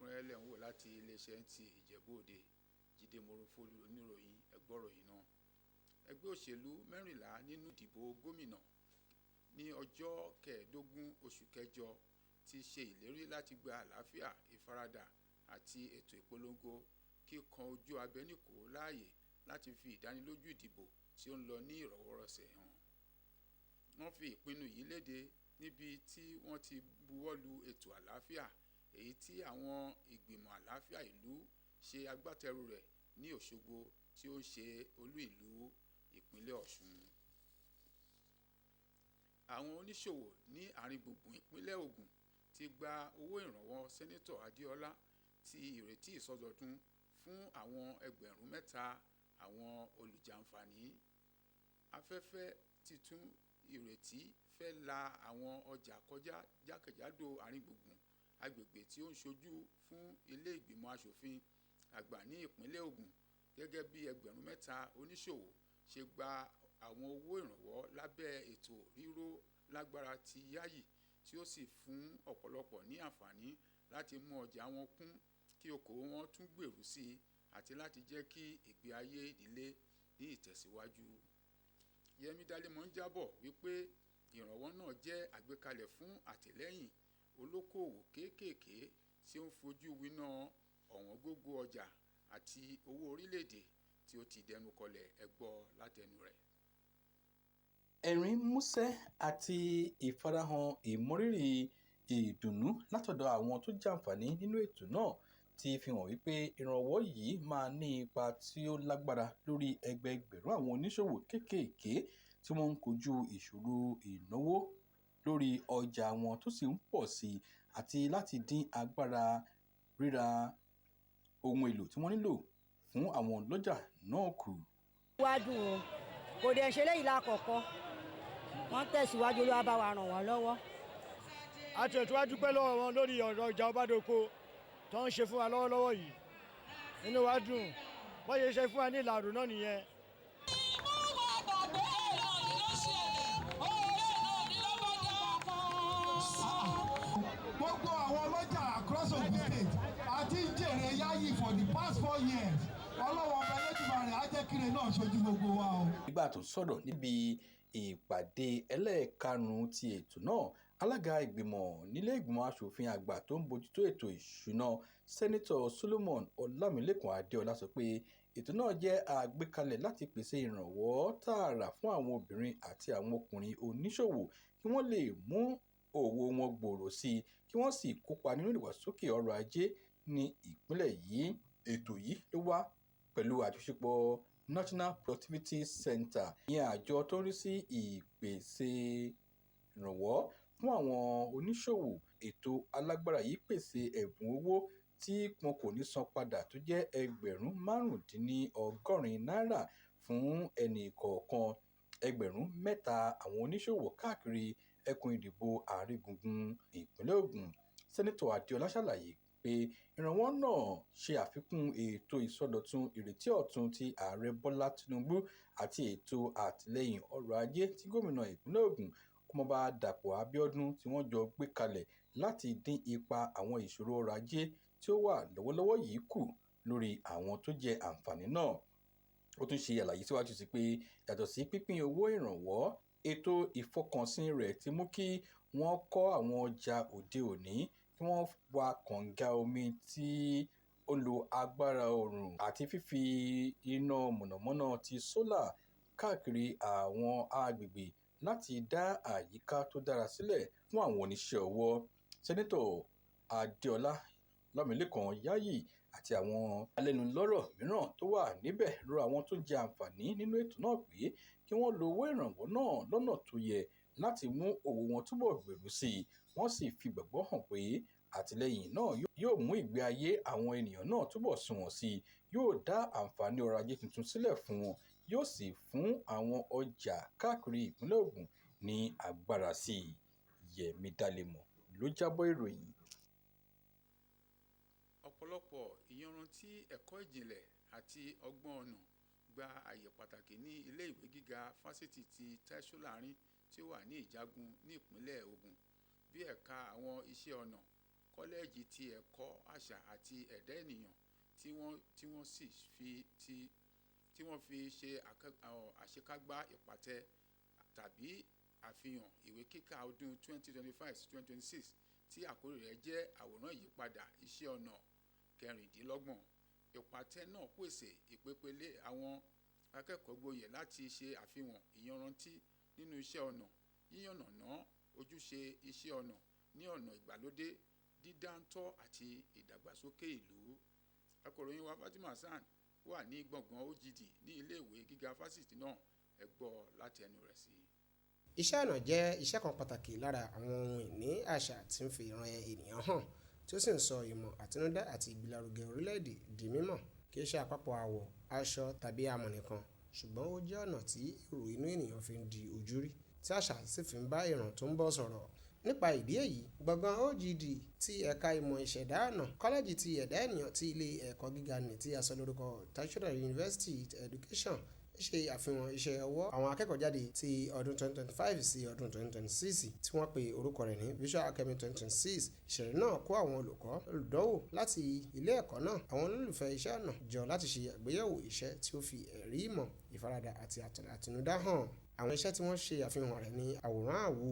Lẹ́kùnrẹ́rẹ́ lẹ̀ ń wò láti iléeṣẹ́ NTA Ìjẹ̀bú Òde. Jíde Moronfolu oníròyìn ẹgbọ́ròyìn náà. Ẹgbẹ́ òṣèlú 14 nínú ìdìbò gómìnà ní ọjọ́ 15 oṣù kẹjọ ti ṣe ìlérí láti gba àlàáfíà, ìfaradà àti ètò ìpolongo kíkan ojú abẹ níkòó láàyè láti fi ìdánilójú ìdìbò tí ó ń lọ ní ìrọwọ́rọsẹ̀ hàn. Wọ́n fi ìpinnu yìí léde níbi tí wọ́n ti buwọ́lu ètò àlàáfíà èyí tí àwọn ìgbìmọ̀ àlàáfíà ìlú ṣe agbátẹrù rẹ̀ ní Òṣogbo tí ó ń ṣe olú ìlú ìpínlẹ̀ Ọ̀ṣun. Àwọn oníṣòwò ní àárín gbùngbùn ìpínlẹ̀ Ògùn ti gba owó ìrànwọ́ Sẹ́nẹ́tọ̀ Adéọlá ti ìrètí ìsọdọ̀tun fún àwọn 3,000 àwọn olùjàǹfààní. Afẹ́fẹ́ titun ìrètí fẹ́ la àwọn ọjà kọjá jákèjádò àárín gbùngbùn agbègbè tí ó ń ṣojú fún ilé ìgbìmọ̀ aṣòfin àgbà ní ìpínlẹ̀ Ògùn gẹ́gẹ́ bí 3,000 oníṣòwò ṣe gba àwọn owó ìrànwọ́ lábẹ́ ètò ríró lágbára ti Yáyì tí ó sì fún ọ̀pọ̀lọpọ̀ ní àǹfààní láti mú ọjà wọn kún kí okòwò wọn tún gbèrú sí i àti láti jẹ́ kí ìgbé ayé ìdílé ní ìtẹ̀síwájú. Yẹmí Dálémọ̀ ń jábọ̀ wípé ìrànwọ́ náà jẹ́ àgbékalẹ̀ fún àtìlẹ́yìn olókoòwò kéékèèké tí ó ń fojú winá ọ̀wọ́ngógó ọjà àti owó orílẹ̀-èdè tí ó ti dẹnu kọlẹ̀. Ẹ gbọ́ látẹnu rẹ̀. Ẹ̀rín músẹ́ àti ìfarahàn ìmọrírì ìdùnnú látọ̀dọ̀ àwọn tó jàǹfààní nínú ètò náà ti fi hàn wípé ìrànwọ́ yìí máa ní ipa tí ó lágbára lórí ẹgbẹẹgbẹ̀rún àwọn oníṣòwò kéékèèké tí wọ́n ń kojú ìṣòro ìnáwó lórí ọjà wọn tó sì ń pọ̀ sí i àti láti dín agbára ríra ohun èlò tí wọ́n nílò fún àwọn ọlọ́jà náà kù. Wá dùn o, kò dẹ̀ ṣe léyìí lákọ̀ọ́kọ́, wọ́n tẹ̀síwájú, Olúwa bá wa ràn wọ́n lọ́wọ́. A ti ẹ̀tún wá dúpẹ́ lọ́wọ́ wọn lórí ọ̀rọ̀ ọjà Ọbádòko tó ń ṣe fún wa lọ́wọ́lọ́wọ́ yìí, inú wa dùn bọ́n ṣe ṣe fún wa ní Ìlàró náà nìyẹn. Gbogbo àwọn ọlọ́jà across Ogun State àti ń jèrè Yáyì for the past 4 years. Ọlọ́wọ́ ọba Elédùmarè á jẹ́ kíre náà ṣojú gbogbo wa o. Nígbà tó sọ̀rọ̀ níbi ìpàdé ẹlẹ́ẹ̀karùn-ún ti ètò náà, alága ìgbìmọ̀ nílé ìgbìmọ̀ aṣòfin àgbà tó ń bójútó ètò ìṣúná, Sẹ́nitọ̀ Solomon Ọlámilẹ́kan Adéọlá, sọ pé ètò náà jẹ́ àgbékalẹ̀ láti pèsè ìrànwọ́ tààrà fún àwọn obìnrin àti àwọn ọkùnrin oníṣòwò kí wọ́n lè mú òwò wọn gbòòrò sí i kí wọ́n sì kópa nínú ìdàgbàsókè ọrọ̀ ajé ní ìpínlẹ̀ yìí. Ètò yìí ló wá pẹ̀lú àjọṣepọ̀ National Productivity Center, ìyẹn àjọ tó ń rí sí ìpèsè ìrànwọ́ fún àwọn oníṣòwò. Ètò alágbára yìí pèsè ẹ̀bùn owó tí wọn kò ní san padà tó jẹ́ 85,000 náírà fún ẹnì kọ̀ọ̀kan 3,000 àwọn oníṣòwò káàkiri ẹkùn ìdìbò àárín gbùngbùn ìpínlẹ̀ Ògùn. Sẹ́nitọ̀ Adéọlá ṣàlàyé pé ìrànwọ́ náà ṣe àfikún ètò ìsọdọ̀tun ìrètí ọ̀tun ti Ààrẹ Bọ́lá Tinubu àti ètò àtìlẹ́yìn ọrọ̀ ajé tí gómìnà ìpínlẹ̀ Ògùn Ọmọọba Dàpọ̀ Abíọ́dún tí wọ́n jọ gbé kalẹ̀ láti dín ipa àwọn ìṣòro ọrọ̀ ajé tí ó wà lọ́wọ́lọ́wọ́ yìí kù lórí àwọn tó jẹ àǹfààní náà. Ó tún ṣe àlàyé síwájú sí pé yàtọ̀ sí pínpín owó ìrànwọ́, ètò ìfọkànsìn rẹ̀ ti mú kí wọ́n kọ́ àwọn ọjà òde òní, kí wọ́n wa kànga omi tí ó ń lo agbára oòrùn àti fífi iná mọ̀nàmọ́ná ti sólà káàkiri àwọn agbègbè láti dá àyíká tó dára sílẹ̀ fún àwọn oníṣẹ́ ọwọ́. Sẹ́nitọ̀ Adéọlá Lámilékan Yáyì àti àwọn alẹ́nulọ́rọ̀ mìíràn tó wà níbẹ̀ rọ àwọn tó jẹ àǹfààní nínú ètò náà pé kí wọ́n lo owó ìrànwọ́ náà lọ́nà tó yẹ láti mú òwò wọn túbọ̀ gbèrú sí i, wọ́n sì fi ìgbàgbọ́ hàn pé àtìlẹ́yìn náà yóò mú ìgbé ayé àwọn ènìyàn náà túbọ̀ sunwọ̀n sí i, yóò dá àǹfààní ọrọ̀ ajé tuntun sílẹ̀ fún wọn, yóò sì fún àwọn ọjà káàkiri ìpínlẹ̀ Ògùn ní agbára sí i. Yẹmí Dálémọ̀ ló jábọ̀ ìròyìn. Ọ̀pọ̀lọpọ̀ ìyanrantí ẹ̀kọ́ ìjìnlẹ̀ àti ọgbọ́n ọ̀nà gba àyè pàtàkì ní ilé ìwé gíga fásitì ti Tai Solarin tí ó wà ní Ìjagun ní ìpínlẹ̀ Ògùn, bí ẹ̀ka àwọn iṣẹ́ ọnà, Kọ́lẹ́ẹ̀jì ti Ẹ̀kọ́ Àṣà àti Ẹ̀dá Ènìyàn tí wọ́n sì fi ti tí wọ́n fi ṣe àṣekágbá ìpàtẹ tàbí àfihàn ìwé kíkà ọdún 2025 sí 2026 tí àkórí rẹ̀ jẹ́ Àwòrán Ìyípadà Iṣẹ́ Ọnà 26. Ìpàtẹ náà pèsè ìpepele àwọn akẹ́kọ̀ọ́ gboyè láti ṣe àfihàn ìyanrantí nínú iṣẹ́ ọnà, yíyànnàná ojúṣe iṣẹ́ ọnà ní ọ̀nà ìgbàlódé, dídáńtọ́ àti ìdàgbàsókè ìlú. Akọ̀ròyìn wa Fatima Hasan wà ní gbọ̀ngàn OGD ní iléèwé gíga fásitì náà. Ẹ gbọ́ láti ẹnu rẹ̀ sí. Iṣẹ́ ọnà jẹ́ iṣẹ́ kan pàtàkì lára àwọn ohun ìní àṣà tí ń fi ìran ènìyàn hàn, tí ó sì ń sọ ìmọ̀ àtinúdá àti ìgbélárugẹ orílẹ̀-èdè di mímọ̀. Kì í ṣe àpapọ̀ àwọ̀, aṣọ tàbí amọ̀ nìkan, ṣùgbọ́n ó jẹ́ ọ̀nà tí èrò inú ènìyàn fi ń di ojú rí, tí àṣà sì fi ń bá ìran tó ń bọ̀ sọ̀rọ̀. Nípa ìdí èyí, gbọ̀ngàn OGD ti Ẹ̀ka Ìmọ̀ Ìṣẹ̀dá Ọnà, Kọ́lẹ́ẹ̀jì ti Ẹ̀dá Ènìyàn ti Ilé Ẹ̀kọ́ Gíga nì tí a sọ lórúkọ Tertiary University Education ń ṣe àfihàn iṣẹ́ ọwọ́ àwọn akẹ́kọ̀ọ́ jáde ti ọdún 2025 sí ọdún 2026 tí wọ́n pe orúkọ rẹ̀ ní Visual Alchemy 2026. Ìṣẹ̀lẹ̀ náà kó àwọn olùkọ́, olùdánwò láti ilé ẹ̀kọ́ náà, àwọn olólùfẹ́ iṣẹ́ ọnà jọ láti ṣe àgbéyẹ̀wò iṣẹ́ tí ó fi ẹ̀rí ìmọ̀, ìfaradà àti àtinúdá hàn. Àwọn iṣẹ́ tí wọ́n ṣe àfihàn rẹ̀ ní àwòrán àwo,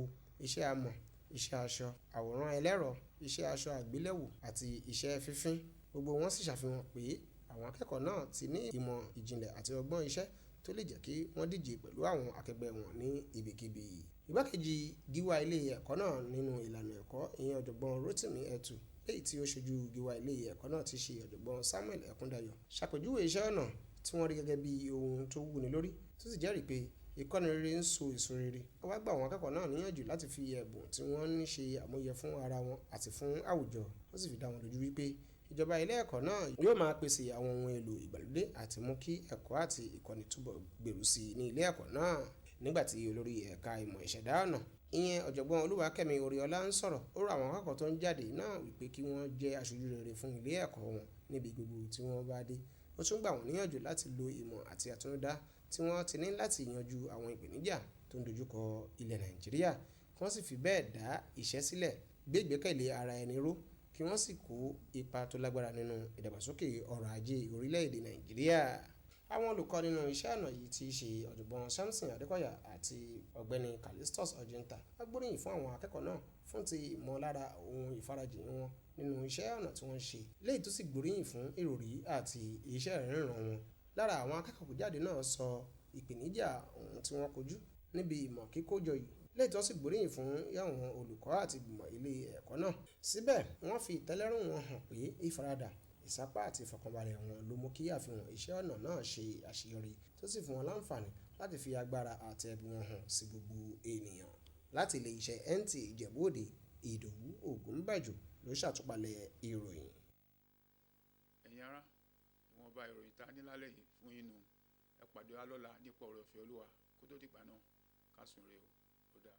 iṣẹ́ amọ̀, iṣẹ́ aṣọ, àwòrán ẹlẹ́rọ, iṣẹ́ aṣọ àgbéléwò àti iṣẹ́ fífín. Gbogbo wọn sì ṣàfihàn pé àwọn akẹ́kọ̀ọ́ náà ti ní ìmọ̀ ìjìnlẹ̀ àti ọgbọ́n iṣẹ́ tó lè jẹ́ kí wọ́n díje pẹ̀lú àwọn akẹgbẹ́ wọn ní ibikíbi. Igbákejì gíwá ilé ẹ̀kọ́ náà nínú ìlànà ẹ̀kọ́, ìyẹn Ọ̀jọ̀gbọ́n Rotimi Etu, léyìí tí ó ṣojú gíwá ilé ẹ̀kọ́ náà tí í ṣe Ọ̀jọ̀gbọ́n Samuel Ẹkúndayọ̀, ṣàpèjúwe iṣẹ́ ọnà tí wọ́n rí gẹ́gẹ́ bí ohun tó wúni lórí, tó sì jẹ́rìí pé ìkọ́ni rere ń so èso rere. Ó wá gba àwọn akẹ́kọ̀ọ́ náà níyànjú láti fi ẹ̀bùn tí wọ́n ní ṣe àmúyẹ fún ara wọn àti fún àwùjọ. Ó sì fi dá wọn lójú wípé ìjọba ilé ẹ̀kọ́ náà yóò máa pèsè àwọn ohun èlò ìgbàlódé àti mú kí ẹ̀kọ́ àti ìkọ́ni túbọ̀ gbèrú sí i ní ilé ẹ̀kọ́ náà. Nígbà tí olórí ẹ̀ka ìmọ̀ ìṣẹ̀dá ọnà, ìyẹn Ọ̀jọ̀gbọ́n Olúwakẹ́mi Oríọlá ń sọ̀rọ̀, ó rọ àwọn akẹ́kọ̀ọ́ tó ń jáde náà wípé kí wọ́n jẹ́ aṣojú rere fún ilé ẹ̀kọ́ wọn níbi gbogbo tí wọ́n bá dé. Ó tún gbà wọ́n níyànjú láti lo ìmọ̀ àti àtinúdá tí wọ́n ti ní láti yanjú àwọn ìpèníjà tó ń dojúkọ ilẹ̀ Nàìjíríà, kí wọ́n sì fi bẹ́ẹ̀ dá iṣẹ́ sílẹ̀, gbé ìgbẹ́kẹ̀lé ara ẹni ró, kí wọ́n sì kó ipa tó lágbára nínú ìdàgbàsókè ọrọ̀ ajé orílẹ̀-èdè Nàìjíríà. Àwọn olùkọ́ nínú iṣẹ́ ọnà yìí tí í ṣe Ọ̀jọ̀gbọ́n Samson Adékọ̀yà àti Ọ̀gbẹ́ni Callistus Ojinta wá gbóríyìn fún àwọn akẹ́kọ̀ọ́ náà fún ti ìmọ̀lára ohun ìfarajìn wọn nínú iṣẹ́ ọnà tí wọ́n ń ṣe, léyìí tó sì gbóríyìn fún ìròrí àti iṣẹ́ ìríran wọn. Lára àwọn akẹ́kọ̀ọ́ jáde náà sọ ìpèníjà ohun tí wọ́n kojú níbi ìmọ̀ kíkójọ yìí, léyìí tó sì gbóríyìn fún àwọn olùkọ́ àti ìgbìmọ̀ ilé ẹ̀kọ́ náà. Síbẹ̀, wọ́n fi ìtẹ́lọ́rùn wọn hàn pé ìfaradà, ìsapá àti ìfọ̀kànbalẹ̀ wọn ló mú kí àfihàn iṣẹ́ ọnà náà ṣe àṣeyọrí, tó sì fún wọn láǹfààní láti fi agbára àti ẹ̀bùn wọn hàn sí gbogbo ènìyàn. Láti ilé iṣẹ́ NTA Ìjẹ̀bú Òde, Ìdòwú Ògúnbàjò ló ṣàtúpalẹ̀ ìròyìn. Ẹ̀yin ará, ìwọ̀nba ìròyìn tá a ní lálẹ́ yìí fún yín nu. Ẹ pàdé wa lọ́la nípa ọ̀rọ̀ ọ̀fẹ́ Olúwa. Kó tó dìgbà náà, ká sùn re o. Ó dáa.